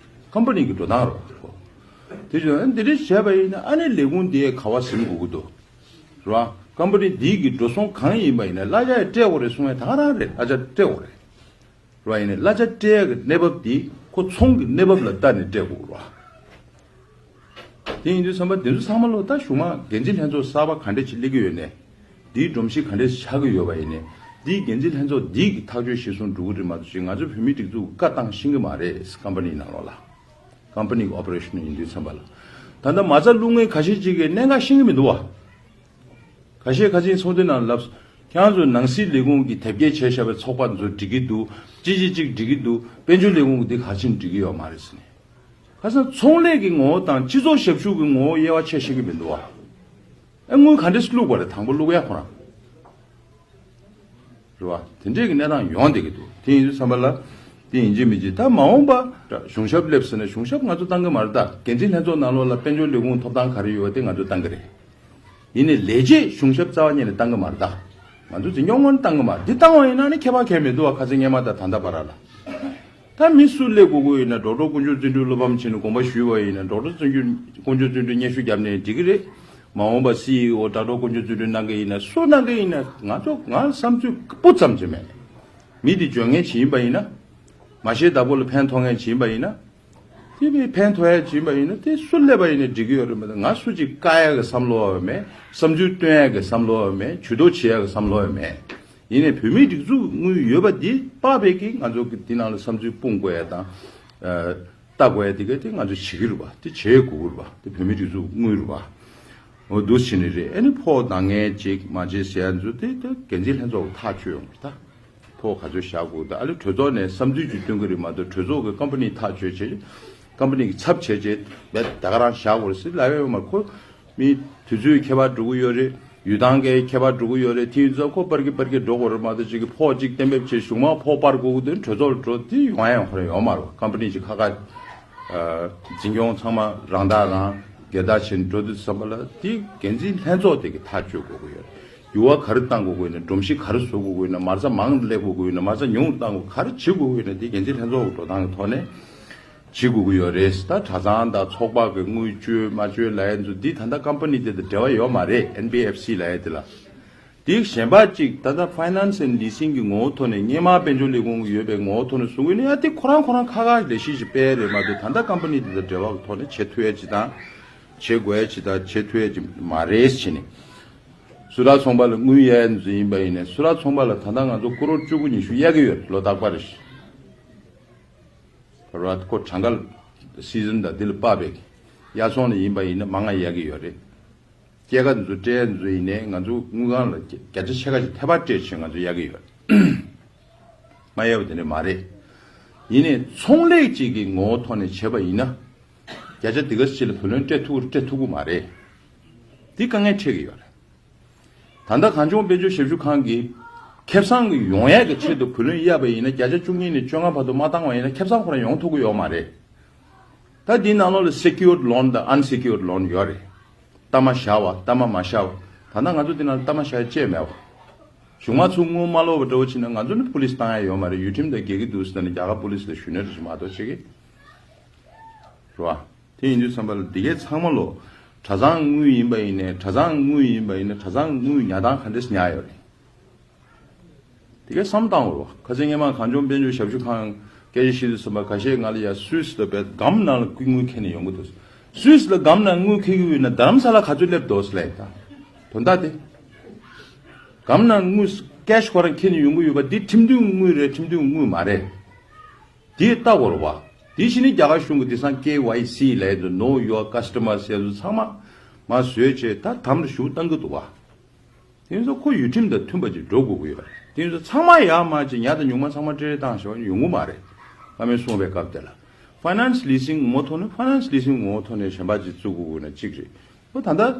ཀམ་པ་ནི་གི་འགྲོ་སྟངས་རེད་བ་ཁོ། དེ་བཞིན་འདི་འདྲ་བྱས་པ་ཡིན་ན་ཨ་ནི་ལས་ཁུངས་དེ་ག་བ་ཟིན་དགོས་ཀྱི་འདུག་རེད་བ། ཀམ་པ་ནི་འདིའི་གི་འགྲོ་སོང་གང་ཡིན་པ་ཡིན་ན་གླ་ཆ་ཡང་སྤྲད་དགོས་རེད་གསུང་ཡ་ད་ག་རང་རེད། གླ་ཆ་སྤྲད་དགོས་རེད། རེད་བ། ཡིན་ནའི་གླ་ཆ་སྤྲད་ཡ་གི་གནས་བབ་འདི་ཁོ་ཚོང་གི་གནས་བབ་ལ་ལྟ་ནས་སྤྲད་དགོས་རེད་བ། དེ་ཡིན་དུས་ཙམ་པ་འདི་ཚོ་ཚང་མ་ལོ་ད་གཞུག་མ་འགན་འཛིན་ལྷན་ཚོགས་གསར་པ་ག་འདྲས་ཅིག་སླེབས་ཀྱི་ཡོད་ནས། འདིའི་སྒྲོམ་གཞི་ག་འདྲས་ཆགས་ཀྱི་ཡོད་པ་ཡིན་ནའི། འདིའི་འགན་འཛིན་ལྷན་ཚོགས་འདིས་ཀྱི་ཐག་གཅོད་གཞིར་བཟུང་འགྲོ་གི་རེད་མ་གཏོགས་ཅིག་ང་ཚོ་བོད་མིའི་སྒྲིག་འཛུགས་ཀྱི་བཀའ་བཏང་ཤེས་ཀྱི་མ་རེད། ཀམ་པ་ནི་ནང་ལོགས་ལ། ཀམ་པ་ནི་གི་ཨོ་པ་རེ་ཤན་ཡིན་དུས་ཙམ་པ་ལ། ད་ལྟ་མ་རྩ་བླུག་མཁན་ཁ་ཤས་ཅིག་གིས་གནད་འགག་ཤེས་ཀྱི་མི་འདུག་བ། ཁ་ཤས་ཁ་ཆེའི་ཚོགས་འདུའི་ནང་ལབ། ཁྱེད་རང་ཚོ་ནང་སྲིད་ལས་ཁུངས་ཀྱིས་དེབ་སྐྱེལ་བྱས་བཞག་པའི་ཚོགས་པ་ཚོ་འགྲིག་གི་འདུག་ཅི་ཅི་ཅིག་འགྲིག་གི་འདུག་དཔལ་འབྱོར་ལས་ཁུངས་ཀྱིས་འདི་ག་ཕྱིན་འགྲིག་གི་ཡོད་མ་རེད་ཟེར་ནས། ཁ་སང་ཚོང་ལས་ཀྱི་ངོ་བོ་དང་སྤྱི་ཚོགས་ཞབས་ཞུ་གི་ངོ་བོ་དབྱེ་བ་ཕྱེ་ཤེས་ཀྱི་མི་འདུག་བ། ཨེ་དངུལ་ག་འདྲས་བླུགས་པ་རེད། དང་པོ་བླུགས་ཡ་ཁོ་རང་རེད་བ། དེ་འདྲས་ཀྱི་གནས་སྟངས་ཡོང་བསྡད་ཀྱི་འདུག་དེ་ཡིན་དུས་ཙམ་པ་ལ། དེ་ཡིན་གཅིག་མིན་གཅིག་ད་མ་འོངས་པ་གཞུང་ཞབས་སླེབས་ཟེར་ན་གཞུང་ཞབས་ང་ཚོ་བཏང་གི་མ་རེད། ད་འགན་འཛིན་ལྷན་ཚོགས་ནང་ལོགས་ལ་དཔལ་འབྱོར་ལས་ཁུངས་ཐོབ་ཐང་ག་རེ་ཡོད་པ་དེ་ང་ཚོ་བཏང་གི་རེད། ཡིན་ནའི་ལས་བྱེད་གཞུང་ཞབས་རྩ་བ་ཉིད་ནས་བཏང་གི་མ་རེད། ད་ང་ཚོ་འཛིན་སྐྱོང་ངོས་ནས་བཏང་གི་མ་རེད། འདི་བཏང་བ་ཡིན་ན་ནི་ཁྱད་པར་གང་ཡང་མི་འདུག་བ། ཁ་སང་སྔོན་མ་དང་ད་ལྟ་བར་ལ། ད་མི་སུ་སླེབས་དགོས་ཀྱི་ཡིན་ན་ཌོག་ཊར་དཀོན་མཆོག་བརྩོན་འགྲུས་བློ་ཕམ་བྱས་ནས་དགོངས་པ་ཞུས་པ་ཡིན་ན་ཌོག་ཊར་བརྩོན་འགྲུས་དཀོན་མཆོག་བརྩོན་འགྲུས་སྙན་ཞུ་བརྒྱབ་ནས་འགྲིག་གི་རེད། མ་འོངས་པ་སི་ཨི་ཨོ་ཌོག་ཊར་དཀོན་མཆོག་བརྩོན་འགྲུས་གནང་གི་ཡིན་ན་སུ་གནང་གི་ཡིན་ན་ང་ཚོ་ང་བསམ་ཚུལ་སྤུ་ཙམ་ཅིག་མེད། མི་དེ་འཇོན་མཁན་ཅིག་ཡིན་པ་ཡིན་ན། མ་ཤེས་བདག་པོ་ལ་ཕན་ཐོགས་མཁན་ཅིག་ཡིན་པ་ཡིན་ན། དེ་བས་ཕན་ཐོགས་ཡ་ཅིག་ཡིན་པ་ཡིན་ན་དེ་སུ་སླེབས་པ་ཡིན་ན་འགྲིག་གི་ཡོད་རེད་མ་གཏོགས་ང་སུ་ཅིག་བཀག་ཡ་གི་བསམ་བློ་ཡང་མེད། བསམ་ཚུལ་སྟོན་ཡ་གི་བསམ་བློ་ཡང་མེད། ཇུས་གཏོགས་བྱེད་ཡ་གི་བསམ་བློ་ཡང་མེད། ཡིན་ནའི་བོད་མིའི་སྒྲིག་འཛུགས་དངུལ་ཡོད་པ་འདི་དཔག་པའི་གི་ང་ཚོ་གི་འདི་ནང་ལ་བསམ་ཚུལ་སྤུངས་དགོས་ཡ་དང་། ལྟ་དགོས་ཡ་འདི་ག་དེ་ང་ཚོ་བྱེད་ཀྱི་རེད་པ། དེ་བྱེད་དགོས་ཀྱི་རེད་པ། དེ་བོད་མིའི་སྒྲིག་འཛུགས་དངུལ་རེད་པ། འོ་འདུག་བྱས་ནི་རེད། ཨ་ནི་ཕོགས་འདང་ངེས་ཅིག་མ་བྱེད་ཟེར་ཡ་ཚོ་དེ་དེ་འགན་འཛིན་ལྷན་ཚོགས་ཐག་གཅོད་ཡོང་གི་རེད་ད། ཕོགས་ག་ཚོད་བཞག་དགོས་ད། ཨ་ལེ་གྲོས་ཚོགས་ནས་བསམ་ཚུལ་ཅིག་སྟོན་གྱི་རེད་མ་གཏོགས་གྲོས་ཚོགས་ཀྱི་ཀམ་པ་ནི་ཐག་གཅོད་བྱེད། ཀམ་པ་ནི་གི་ཚབ་བྱེད་བྱེད་བས་ད་ག་རང་བཞག་དགོས་རེད་ཟེར་ལབ་ཡོད་མ་ཁོ། མི་དུས་ཚོད་ཁྱད་པར་འགྲོ་གི་ཡོད་རེད། ཡུལ་ཐང་གི་ཁྱད་པར་འགྲོ་གི་ཡོད་རེད། དེ་ཡིན་ཙང་ཁོ་པར་གི་པར་གི་འགྲོ་དགོས་རེད་མ་གཏོགས་ཅིག་གི་ཕོགས་ཅིག་གཏན་འབེབས་བྱེད་གཞུང་མང་ཕོགས་སྤར་དགོས་ཀྱི་འདུག་གྲོས་ཚོགས་ལ་འགྲོ་དེ་ཡོང་ཡ་ཡོང་ཁོ་རང་ཡོད་མ་རེད། ཀམ་པ་ནི་ཅིག་ཁ་ཁ། འཛིན་སྐྱོང་ཚང་མ་རང་བདག་རང་སྒེར་བདག་བྱས་ནས་འགྲོ་དུས་ཙམ་པ་ལ་དེ་འགན་འཛིན་ལྷན་ཚོགས་དེ་གི་ཐག་གཅོད་དགོས་ཀྱི་ཡོད་རེད། འགྱུར་བ་ག་རེ་གཏང་དགོས་ཀྱི་ཡོད་ན། སྒྲོམ་གཞི་ག་རེ་བཟོ་དགོས་ཀྱི་ཡོད་ན། མ་རྩ་མང་སླེབས་དགོས་ཀྱི་ཡོད་ན། མ་རྩ་ཉུང་གཏང་དགོས་ག་རེ་བྱེད་དགོས་ཀྱི་ཡོད་ན་དེ་འགན་འཛིན་ལྷན་ཚོགས་ཀྱི་འགྲོ་སྟངས་ཀྱི་ཐོག་ནས་བྱེད་དགོས་ཀྱི་ཡོད་རེད། ད་གྲྭ་ཚང་དང་ཚོགས་པ་གི་དངུལ་བཅོལ་མ་བཅོལ་ལབ་ཡ་ཚོ་འདི་ད་ལྟ་ཀམ་པ་ནི་དེ་དང་འབྲེལ་བ་ཡོད་མ་རེད། ཨེན་བི་ཨེཕ་སི་ལབ་ཡ་དེ་ལ། དེ་གཞན་པ་གཅིག་ད་ལྟ་ཕའི་ནན་སི་ཨེན་ཌི་ལི་སིང་གི་ངོ་བོ་ཐོག་ནས་སྔོན་མ་དཔལ་འབྱོར་ལས་ཁུངས་ཀྱི་ཡོད་པའི་ངོ་བོ་ཐོག་ནས་བཟོ་དགོས་ན་ཡ་དེ་ཁོ་རང་ཁོ་རང་ཁ་ཁ་ལས་གཞི་ཞིག་སྤེལ་རེད་མ་གཏོགས་ད་ལྟ་ཀམ་པ་ནི་དེ་དང་འབྲེལ་བ་གི་ཐོག་ནས་བྱེད་ཐུབ་ཡ་ཅིག་དང་། བྱེད་དགོས་ཡ་ཅིག་དང་བྱེད་ཐུབ་ཡ་ཅིག་མ་རེད་བྱས་ནས། སུ་ར་ཚོང་པ་ལ་དངུལ་གཡར་ཡ་ཡིན་པ་ཡིན་ནའི་སུ་ར་ཚོང་པ་ལ་ད་ལྟ་ང་ཚོ་ཀོ་རོར་བཅུ་དགུ་ཉི་ཤུ་གཡར་གྱི་ཡོད་རེད། ལོ་རྟག་པར་རེད། ད་ར་ཁོ་གྲངས་ཀ་སི་ཛན་དང་འདི་ལ་དཔག་པའི་དབྱར་ཚོང་ལ་ཡིན་པ་ཡིན་ན་མང་ང་གཡར་གྱི་ཡོད་རེད། སྐྱེད་ཀ་འཛུགས་སྤྲད་འཛུགས་ཡིན་ནའི་ང་ཚོ་དངུལ་ཁང་ལ་བརྒྱ་ཆ་ཕྱེད་ཀ་ཞིག་ཐེ་བ་སྤྲད་ཕྱིན་ང་ཚོ་གཡར་གྱི་ཡོད། མ་གཡར་བ་དེ་འདྲ་མ་རེད། ཡིན་ནའི་ཚོང་ལས་ཅིག་གི་ངོ་བོ་ཐོག་ནས་བྱས་པ་ཡིན་ན། བརྒྱ་ཆ་འདི་ག་ཅིག་ལ་བུ་ལོན་སྤྲད་ཐུབ་ཀྱི་རེད་སྤྲད་ཐུབ་ཀྱི་མ་རེད། འདི་དཀའ་ངལ་འཕྲད་ཀྱི་ཡོད་རེད། ད་ལྟ་གངས་ལྗོངས་དཔལ་འབྱོར་ཞབས་ཞུ་ཁང་གིས་ཁེ་བཟང་གི་ཡོང་ཡས་ཀྱི་ཆེད་དུ་བུ་ལོན་གཡར་བ་ཡིན་ན་བརྒྱ་ཆ་བཅུ་གཉིས་ནས་བཅོ་ལྔ་བར་དུ་མ་བཏང་བ་ཡིན་ན་ཁེ་བཟང་ཁོ་རང་ཡོང་ཐུབ་ཀྱི་ཡོད་མ་རེད། ད་འདིའི་ནང་ལོགས་ལ་སེ་ཀིའོར་ལོན་དང་ཨན་སེ་ཀིའོར་ལོན་ཡོད་རེད། གཏའ་མ་བཞག་པ་གཏའ་མ་མ་བཞག་པ། ད་ལྟ་ང་ཚོ་འདི་ནང་གཏའ་མ་བཞག་ཡ་བཅས་མེད་པ། གཞུག་མ་ཚུར་དངུལ་མ་སློག་པ་འདྲ་བོ་ཕྱིན་ན་ང་ཚོ་ནི་པུ་ལིས་བཏང་ཡ་ཡོད་མ་རེད། ཡུལ་ཁྲིམས་དང་འགལ་གྱི་འདུག་ཟེར་ནས་རྒྱ་གར་པུ་ལིས་ལ་ཞུ་ནས་རེ་ཞིག་མ་གཏོགས་བྱེད་ཀྱི་རེད་བ། དེ་ཡིན་དུས་ཙམ་པ་ལ་འདི་གའི་ཚང་མ་ལོ། གྲྭ་ཚང་དངུལ་ཡིན་པ་ཡིན་ནའི་གྲྭ་ཚང་དངུལ་ཡིན་པ་ཡིན་ན་གྲྭ་ཚང་དངུལ་ཉར་སྟངས་ག་འདྲས་ཉར་ཡོད་རེད། དེ་གའི་བསམ་བཏང་བ་རོ། ཁ་སང་སྔོན་མ་གངས་ལྗོངས་དཔལ་འབྱོར་ཞབས་ཞུ་ཁང་སྐད་ཆ་བཤད་དུས་ཙམ་པ་ཁ་ཤས་ང་ལ་ཡ་སུད་སི་ལ་བས་སྒམ་ནང་ལ་དངུལ་འཁྱེར་ནས་ཡོང་གི་འདུག་སུད་སི་ལ་སྒམ་ནང་དངུལ་འཁྱེར་གྱི་ཡོད་ན་རྡ་རམ་ས་ལ་ག་ཚོད་སླེབས་འདུག་ཟེར་ལབ་ཡིན་ད། དོན་དག་དེ། སྒམ་ནང་དངུལ་ཀེ་ཤི་ཁོ་རང་འཁྱེར་ནས་ཡོང་གི་ཡོད་པ་འདི་ཁྲིམས་མཐུན་དངུལ་རེད་ཁྲིམས་མཐུན་དངུལ་མ་རེད། དེ་ལྟ་དགོས་རེད་བ། དེ་བཞིན་ནི་རྒྱ་གར་གཞུང་གི་དེང་སང་ཀེ་ཝའི་སི་ལབ་ཡ་དེ་Know Your Customer ཟེར་ཡ་ཚོ་ཚང་མ་མར་བཟོས་བྱས་ད་དམ་དུ་ཞུགས་བཏང་གི་འདུག་བ། དེ་ཚོ་ཁོ་ཡུལ་ཁྲིམས་དང་མཐུན་པ་ཅིག་འགྲོ་དགོས་ཀྱི་ཡོད་རེད། དེ་ཚོ་ཚང་མ་ཡར་མར་ཅིག་ཉ་དང་ཉུང་མ་ཚང་མ་སྤྲད་རེས་བཏང་བཞག་ཡོང་གི་མ་རེད། བཀའ་མོལ་གསུངས་པའི་སྐབས་དེ་ལ་ཕའི་ནན་སི་ལི་སིང་ངོ་བོ་ཐོག་ནས་ཕའི་ནན་སི་ལི་སིང་ངོ་བོ་ཐོག་ནས་གཞན་པ་ཅིག་བཙུགས་དགོས་ཀྱི་ན་གཅིག་རེད། ཨོ་ད་ལྟ།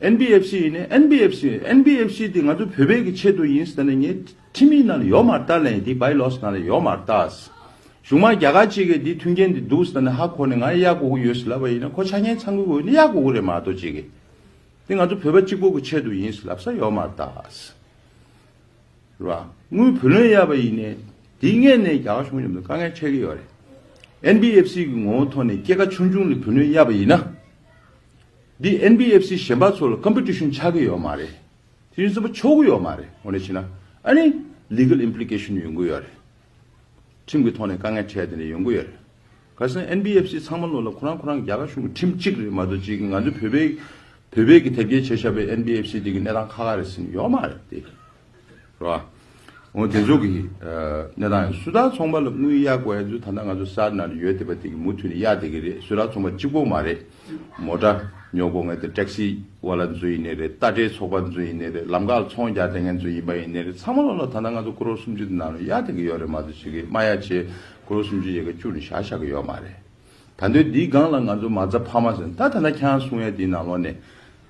ཨེན་བི་ཨེཕ་སི་ཡིན་ནའི་ཨེན་བི་ཨེཕ་སི་ཨེན་བི་ཨེཕ་སི་དེ་ང་ཚོ་བོད་པའི་གི་ཆེད་དུ་ཡིན་ཟེར་ནས་ངས་ཁྲིམས་ཡིག་ནང་ལ་ཡོད་མ་རེད་ད་ལན་དེ་བའི་ལོ་སི་ནང་ལ་ཡོད་མ་རེད་ད། གཞུང་མང་རྒྱ་གར་གཅིག་གིས་དེ་མཐུན་རྐྱེན་དེ་འདུག་ཟེར་ནས་ཧ་གོ་ནས་ང་གཡར་དགོས་ཀྱི་ཡོད་ཟེར་ལབ་པ་ཡིན་ན་ཁོ་ཆ་རྐྱེན་ཚང་དགོས་ཀྱི་ཡོད་ན་གཡར་དགོས་ཀྱི་རེད་མ་གཏོགས་གཅིག་གིས། དེ་ང་ཚོ་བོད་པ་གཅིག་པོ་གི་ཆེད་དུ་ཡིན་ཟེར་ལབ་ས་ཡོད་མ་རེད་ད། རེད་བ། དངུལ་བུ་ལོན་གཡར་བ་ཡིན་ནའི་དེའི་སྔོན་ནས་རྒྱ་གར་གཞུང་མཉམ་དུ་དཀའ་ངལ་འཕྲད་ཀྱི་ཡོད་རེད། ཨེན་བི་ཨེཕ་སི་གི་ངོ་བོ་ཐོག་ནས་སྐྱེད་ཀ་ཆུང་ཆུང་ལ་བུ་ལོན་གཡར་བ་ཡིན་ན། འདི་ཨེན་བི་ཨེཕ་སི་གཞན་པ་ཚོ་ལ་ཀམ་པི་ཊི་ཤན་ཆགས་ཀྱི་ཡོད་མ་རེད། དེ་བཞིན་ཚོགས་པ་ཆོག་གི་ཡོད་མ་རེད། འོ་ན་ཕྱིན་ན་ཨ་ནི་ལི་གལ་ཨིམ་པི་ལི་ཀེ་ཤན་ཡོང་གི་ཡོད་རེད། ཁྲིམས་ཀྱི་ཐོག་ནས་དཀའ་ངལ་འཕྲད་དེ་འདྲ་ཡོང་གི་ཡོད་རེད། ཁ་སང་ཨེན་བི་ཨེཕ་སི་ཚང་མ་ལོ་ལ་ཁོ་རང་ཁོ་རང་རྒྱ་གར་གཞུང་གི་ཁྲིམས་གཅིག་རེད་མ་གཏོགས་གཅིག་གི་ང་ཚོ་བོད་པའི་བོད་པའི་གི་དེབ་སྐྱེལ་བྱས་བཞག་པའི་ཨེན་བི་ཨེཕ་སི་དེ་གི་གནས་སྟངས་ཁག་ཁག་རེད་ཟེར་ནས་ཡོད་མ་རེད་དེ། རེད་བ། འོ་དེ་ཚོ་གི་ཨ་གནས་སྟངས་ཡིན། སུ་ཐག་ཚོང་པ་ལ་དངུལ་གཡར་དགོས་ཡ་ཚོ་ད་ལྟ་ང་ཚོ་གསར་ནང་ལ་ཡོད་བསྡད་པ་དེ་གི་མུ་མཐུད་ནས་གཡར་བསྡད་ཀྱི་རེད། སུ་ཐག་ཚོང་པ་གཅིག་པོ་མ་རེད། མོ་ཊ་ཉོ་དགོས་ངེས་དེ། ཊེག་སི་ཝ་ལ་ཚོ་ཡིན་ནའི་རེད། རྟ་དྲེལ་ཚོགས་པ་ཚོ་ཡིན་ནའི་རེད། ལམ་ཁར་ཚོང་རྒྱག་བསྡད་མཁན་ཚོ་ཡིན་པ་ཡིན་ནའི་རེད། ཚང་མ་ལོག་ལ་ད་ལྟ་ང་ཚོ་ཀོ་རོར་སུམ་ཅུ་དེ་ནང་ལ་གཡར་བསྡད་ཀྱི་ཡོད་རེད་མ་གཏོགས་ཅིག་གི་མ་གཡར་བྱས་ཀོ་རོར་སུམ་ཅུ་ཡ་གི་བཅུག་ནས་བཞག་བཞག་གི་ཡོད་མ་རེད། ད་དུང་འདིའི་སྒང་ལ་ང་ཚོ་མ་རྩ་འཕར་མ་ཟེར་ད་ད་ལྟ་ཁྱེད་རང་གསུང་ཡ་དེའི་ནང་ལོགས་ནས།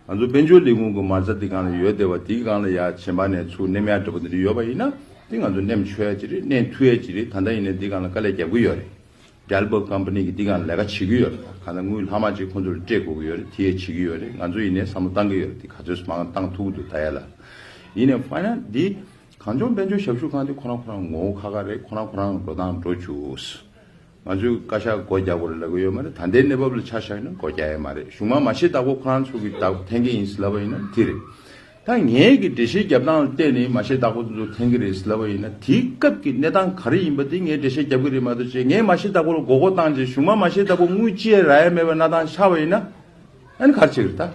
ང་ཚོ་དཔལ་འབྱོར་ལས་ཁུངས་ཀྱི་མ་རྩ་འདི་སྒང་ལ་ཡོད་བསྡད་པ་དེའི་སྒང་ལ་ཡ་གཞན་པ་ནས་ཚུར་མནན་ཡ་འདྲ་པོ་འདི་འདྲ་ཡོད་པ་ཡིན་ན་དེ་ང་ཚོ་མནན་ཆོག་ཡ་ཅིག་རེད། མནན་ཐུབ་ཡ་ཅིག་རེད། ད་ལྟ་ཡིན་ནའི་འདི་སྒང་ལ་དཀའ་ལས་རྒྱབ་ཀྱི་ཡོད་རེད། ཌེ་ལ་པར་ཀམ་པ་ནི་གིས་འདི་སྒང་ལ་ལས་ཀ་བྱེད་ཀྱི་ཡོད་རེད། གང་ལྟར་དངུལ་ལྷག་མ་ཅིག་ཁོང་ཚོ་ལ་སྤྲད་དགོས་ཀྱི་ཡོད་རེད། དེ་ཡ་བྱེད་ཀྱི་ཡོད་རེད། ང་ཚོ་ཡིན་ནའི་བསམ་བློ་བཏང་གི་ཡོད་རེད། དེ་ག་ཚོད་མང་བཏང་ཐུབ་ཀྱི་འདུག་ལྟ་ཡ་ལ། ཡིན་ནའི་ཕ་ཡ་འདི་གངས་ལྗོངས་དཔལ་འབྱོར་ཞབས་ཞུ་ཁང་འདི་ཁོ་རང་ཁོ་རང་ངོ་བོ་ཁ་ཁ་རེད། ཁོ་རང་ཁོ་རང་འགྲོ་སྟངས་འགྲོ་བཅུག་ང་ཚོས་བཀའ་ཤག་སྒོ་རྒྱག་དགོས་རེད་ལབ་ཀྱི་ཡོད་མ་རེད། ད་ལྟའི་གནས་བབ་ལ་ཆ་བཞག་ན་སྒོ་རྒྱག་ཡ་མ་རེད། གཞུག་མ་མ་ཤེས་བདག་པོ་ཁོ་རང་ཚོ་གི་བདག་པོ་འཐེན་གྱི་ཡིན་ཟེར་ལབ་པ་ཡིན་ན་དེ་རེད། ད་ངས་ཀྱི་འགྲེལ་བཤད་རྒྱབ་སྟངས་ལ་བལྟས་ནས་མ་ཤེས་བདག་པོ་ཚོ་འཐེན་གྱི་རེད་ཟེར་ལབ་པ་ཡིན་ན་དེའི་སྐབས་ཀྱི་གནས་སྟངས་ག་རེ་ཡིན་པ་དེ་ངས་འགྲེལ་བཤད་རྒྱབ་ཀྱི་རེད་མ་གཏོགས་ཅིག་ངས་མ་ཤེས་བདག་པོ་ལ་མགོ་སྐོར་བཏང་རྗེས་གཞུག་མ་མ་ཤེས་བདག་པོ་དངུལ་ཅི་ཡང་རག་ཡ་མེད་པའི་གནས་སྟངས་ཆགས་པ་ཡིན་ན་ཨ་ནི་ག་རེ་བྱེད་ཀྱི་རེད། ད་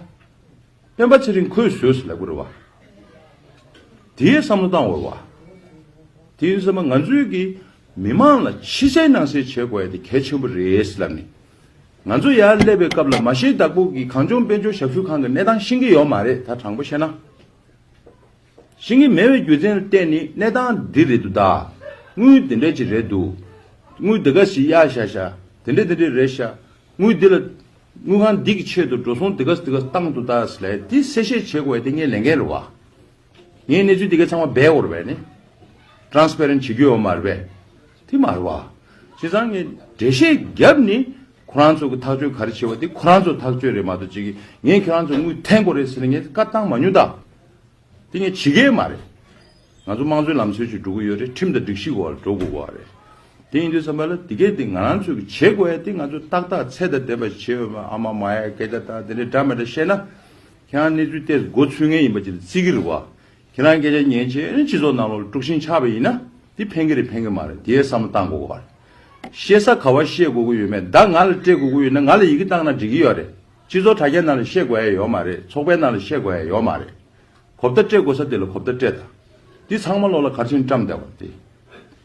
སྤེན་པ་ཚེ་རིང་ཁོས་བཟོས་ཟེར་ལབ་ཀྱི་རེད་བ། དེའི་བསམ་བློ་བཏང་བར་བ། དེ་ཡིན་ཙང་ང་ཚོའི་གི་མི་མང་ལ་ཕྱི་གསལ་ནང་གསལ་བྱེད་དགོས་ཡ་དེ་གལ་ཆེན་པོ་རེད་ལབ་ནས། ང་ཚོ་ཡར་སླེབས་པའི་སྐབས་ལ་མ་ཤེས་བདག་པོ་གིས་གངས་ལྗོངས་དཔལ་འབྱོར་ཞབས་ཞུ་ཁང་གི་གནས་སྟངས་ཤེས་ཀྱི་ཡོད་མ་རེད། ད་དྲང་པོ་བཤད་ན། ཤེས་ཀྱི་མེད་པའི་རྒྱུ་མཚན་ལ་བརྟེན་ནས་གནས་སྟངས་འདི་རེད་འདུག་ད། དངུལ་འདི་འདྲ་ཅིག་རེད་འདུག་དངུལ་འདི་ག་ཞིག་གཡར་བཞག་ཤག་དེ་འདྲ་དེ་འདྲ་རེད་ཤག་དངུལ་འདི་ལ། དངུལ་ཁང་འདི་གི་ཆེད་དུ་འགྲོ་སོང་འདི་ག་འདི་ག་བཏང་འདུག་ད་ཟེར་ལབ་ཡ་དེ་གསལ་བཤད་བྱེད་དགོས་ཡ་དེ་ངའི་ལས་འགན་རེད་བ། ངས་གནས་ཚུལ་འདི་ག་ཚང་མ་སྦས་དགོས་རེད་པས་ནི། ཊ་རན་སི་པེ་རེན་ཊི་བྱེད་རྒྱུ་ཡོད་མ་རེད་པས། དེ་མ་རེད་བ། བྱས་ཙང་ངས་འགྲེལ་བཤད་བརྒྱབ་ནི། ཁོ་རང་ཚོ་གི་ཐག་གཅོད་ག་རེ་བྱེད་པ་དེ་ཁོ་རང་ཚོ་ཐག་གཅོད་རེད་མ་གཏོགས་ཅིག་གིས་ངས་ཁྱེད་རང་ཚོ་དངུལ་འཐེན་དགོས་རེད་ཟེར་ནས་ངས་བཀའ་བཏང་མ་མྱོང་ད། དེ་ངས་བྱེད་ཀྱི་མ་རེད། ང་ཚོ་དམངས་གཙོའི་ལམ་སྲོལ་ཞིག་འགྲོ་གི་ཡོད་རེད། ཁྲིམས་དང་སྒྲིག་གཞི་འོག་ལ་འགྲོ་དགོས་པ་རེད། དེ་ཡིན་དུས་ཙམ་པ་ལ་དེ་གས་དེ་ང་རང་ཚོས་ཀྱི་བྱེད་དགོས་ཡ་དེ་ང་ཚོ་ཏག་ཏག་ཚད་དང་ལྡན་པ་ཞིག་བྱེད་འོས་མ། ཨ་མ་མ་ཡ་སྐད་ཆ་དང་དེ་འདྲའི་འདྲ་མི་འདྲ་བཤད་ན། ཁྱེད་རང་གནས་ཚུལ་ཏོག་ཙམ་མགོ་ཚོས་མཁན་ཡིན་པ་ཅིག་ལ་བརྩི་གི་རེད་བ། ཁྱེད་རང་སྐད་ཆ་ཉན་བྱས་ཨ་ནི་སྤྱི་ཚོགས་ནང་ལོགས་ལ་དཀྲུག་ཤིང་ཆགས་པ་ཡིན་ན་དེ་ཕན་གི་རེད་ཕན་གི་མ་རེད། དེའི་བསམ་བློ་བཏང་དགོས་པ་རེད། བཤད་ས་ག་བ་བཤད་དགོས་ཀྱི་ཡོད་མེད། ད་ང་ལ་སྤྲད་དགོས་ཀྱི་ཡོད་ན་ང་ལ་ཡི་གེ་བཏང་ན་འགྲིག་གི་ཡོད་རེད། སྤྱི་ཚོགས་དྲ་རྒྱ་ནང་ལ་བཤད་དགོས་ཡ་ཡོད་མ་རེད། ཚོགས་པའི་ནང་ལ་བཤད་དགོས་ཡ་ཡོད་མ་རེད། གོ་བརྡ་སྤྲད་དགོས་ས་དེ་ལ་གོ་བརྡ་སྤྲད་དང་། འདི་ཚང་མ་ལོག་ལ་ག་རེ་བྱས་ནས་བཀྲམ་བསྡད་པ་རེད་དེ།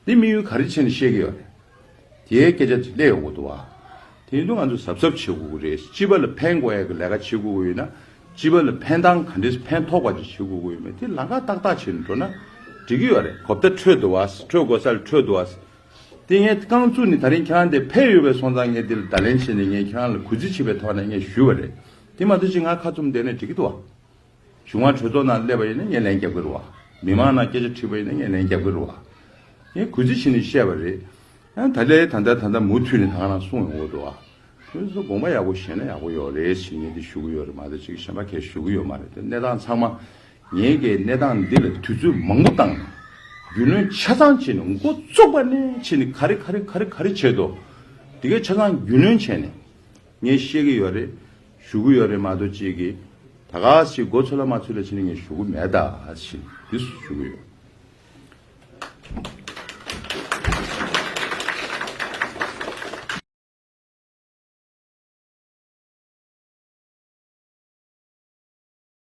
འདི་དམིགས་ཡུལ་ག་རེ་བྱས་ནས་བཤད་ཀྱི་ཡོད་རེད། དེའི་སྐད་ཆ་ཅིག་སླེབས་ཡོང་གི་འདུག་བ། དེ་ཡིན་དུས་ང་ཚོ་གཟབ་གཟབ་བྱེད་དགོས་ཀྱི་རེད། སྤྱི་པ་ལ་ཕན་དགོས་ཡ་གི་ལས་ཀ་བྱེད་དགོས་ཀྱི་ཡོད་ན། སྤྱི་པ་ལ་ཕན་སྟངས་ག་འདྲས་ཕན་ཐོགས་པ་ཅིག་བྱེད་དགོས་ཀྱི་ཡོད་མེད་དེ་ལམ་ཁ་ཏག་ཏག་བྱས་ནས་འགྲོ་ན་འགྲིག་གི་ཡོད་རེད། གོ་བརྡ་འཕྲོད་འདུག་བ། འཕྲོད་དགོས་ས་ལ་འཕྲོད་འདུག་བ། དེ་ངས་རྐང་བཙུགས་ནས་ད་རིང་ཁྱེད་རང་དེ་ཕེབས་ཡོད་པའི་སོང་ཙང་ངས་འདི་ལ་བརྡ་ལན་བྱས་ནས་ངས་ཁྱེད་རང་ལ་གུས་བརྩི་བྱེད་པའི་ཐོག་ནས་ངས་ཞུས་པ་རེད། དེ་མ་གཏོགས་ཅིག་ང་ཁ་བཙུམ་བསྡད་ན་འགྲིག་གི་འདུག་བ། གཞུང་བ་གྲོས་ཚོགས་ནང་སླེབས་པ་ཡིན་ན་ངས་ལན་རྒྱབ་ཀྱི་རེད་བ། མི་མང་ནང་སྐད་ཆ་དྲིས་པ་ཡིན་ན་ངས་ལན་རྒྱབ་ཀྱི་རེད་བ། ངས་གུས་བརྩི་བྱས་ནས་བཤད་པ་རེད། ཡང་ད་ལས་ད་ལྟ་ད་ལྟ་མུ་མཐུད་ནས་ད་ག་རང་གསུང་ཡོང་གི་འདུག་བ། ཁྱོད་ཚོ་དགོངས་པ་ཡག་པོ་བཞེས་ན་ཡག་པོ་ཡོད་རེད་ཞེས་ངས་འདི་ཞུ་གི་ཡོད་རེད་མ་གཏོགས་ཅིག་གཞན་པ་གས་ཞུ་གི་ཡོད་མ་རེད། དེ་གནས་སྟངས་ཚང་མ་ངས་ཀྱི་གནས་སྟངས་འདི་ལ་དུས་ཚོད་མང་པོ་བཏང་ནས་རྒྱུས་ལོན་ཆ་ཚང་བྱས་ནས་འགོ་བཙུགས་པ་ནས་བྱས་ནས་ག་རེ་ག་རེ་ག་རེ་ག་རེ་བྱས་འདུག་དེ་གས་ཆ་ཚང་རྒྱུས་ལོན་བྱས་ནས། ངས་བཤད་ཀྱི་ཡོད་རེད། ཞུ་གི་ཡོད་རེད་མ་གཏོགས་ཅིག་གིས་ད་ག་ཞིག་མགོ་ཚོས་ལ་མ་ཚོས་ལ་བྱས་ནས་ངས་ཞུ་གི་མེད་ད་ཞེས་འདི་ཞུ་གི་ཡོད།